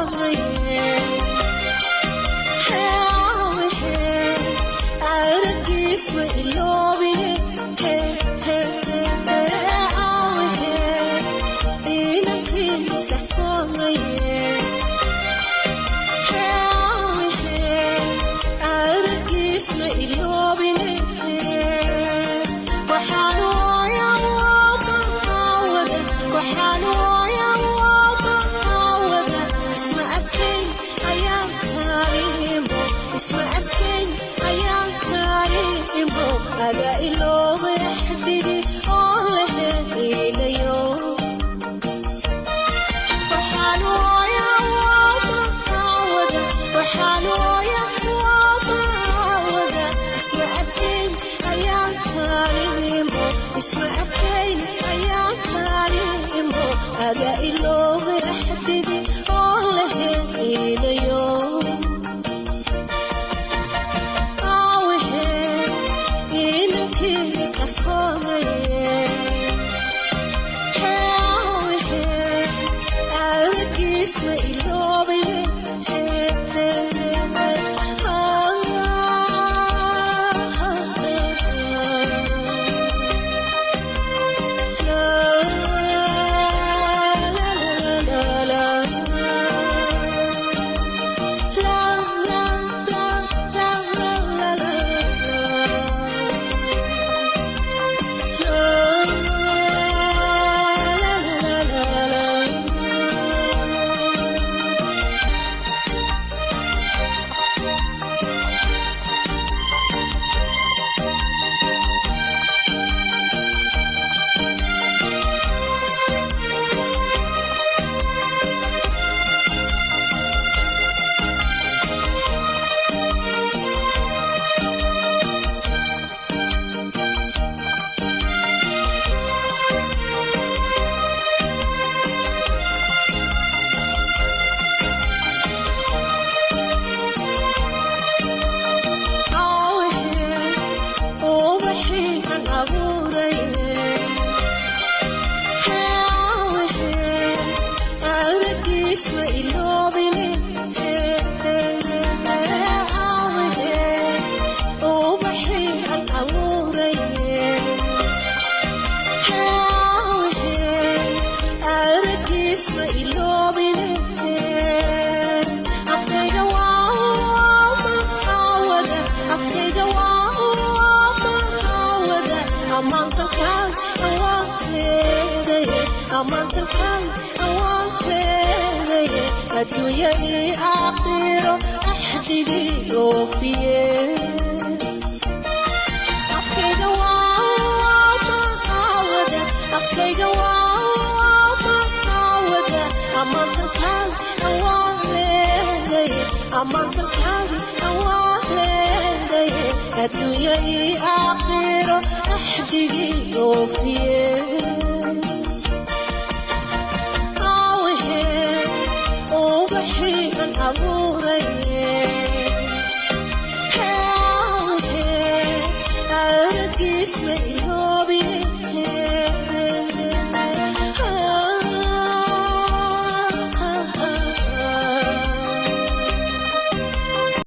Sarfamaye Aragiisma iloobine Inankii sarfamaye Aragiisma iloobine Waxaan waayaa maawada Waxaan waayaa maawada Isma arkayn ayaan kaarimo Isma arkayn ayaan kaarimo Adaa iloobay axdigi oo la helayo Waxaan waayaa maawada Waxaan waayaa maawada Isma arkayn ayaan kaarimo Isma arkayn ayaan kaarimo Adaa iloobay axdigi oo la helayo Inankii sarfamaye Aragiisma iloobine Aragiisma iloobine Ubaxii aan abuuraye Aragiisma iloobine Afkayga waa maawada Afkayga waa maawada Ammaantalkaan awaan leedaye Ammaantalkaan awaan leedaye Adduunya ii aakhiro axdigii oofiye Afkayga waa maawada Afkayga waa maawada Ammaantalkaan awaan leedaye Ammaantalkaan awaan leedaye Adduunya ii aakhiro axdigii oofiye Ubaxii aan abuuraye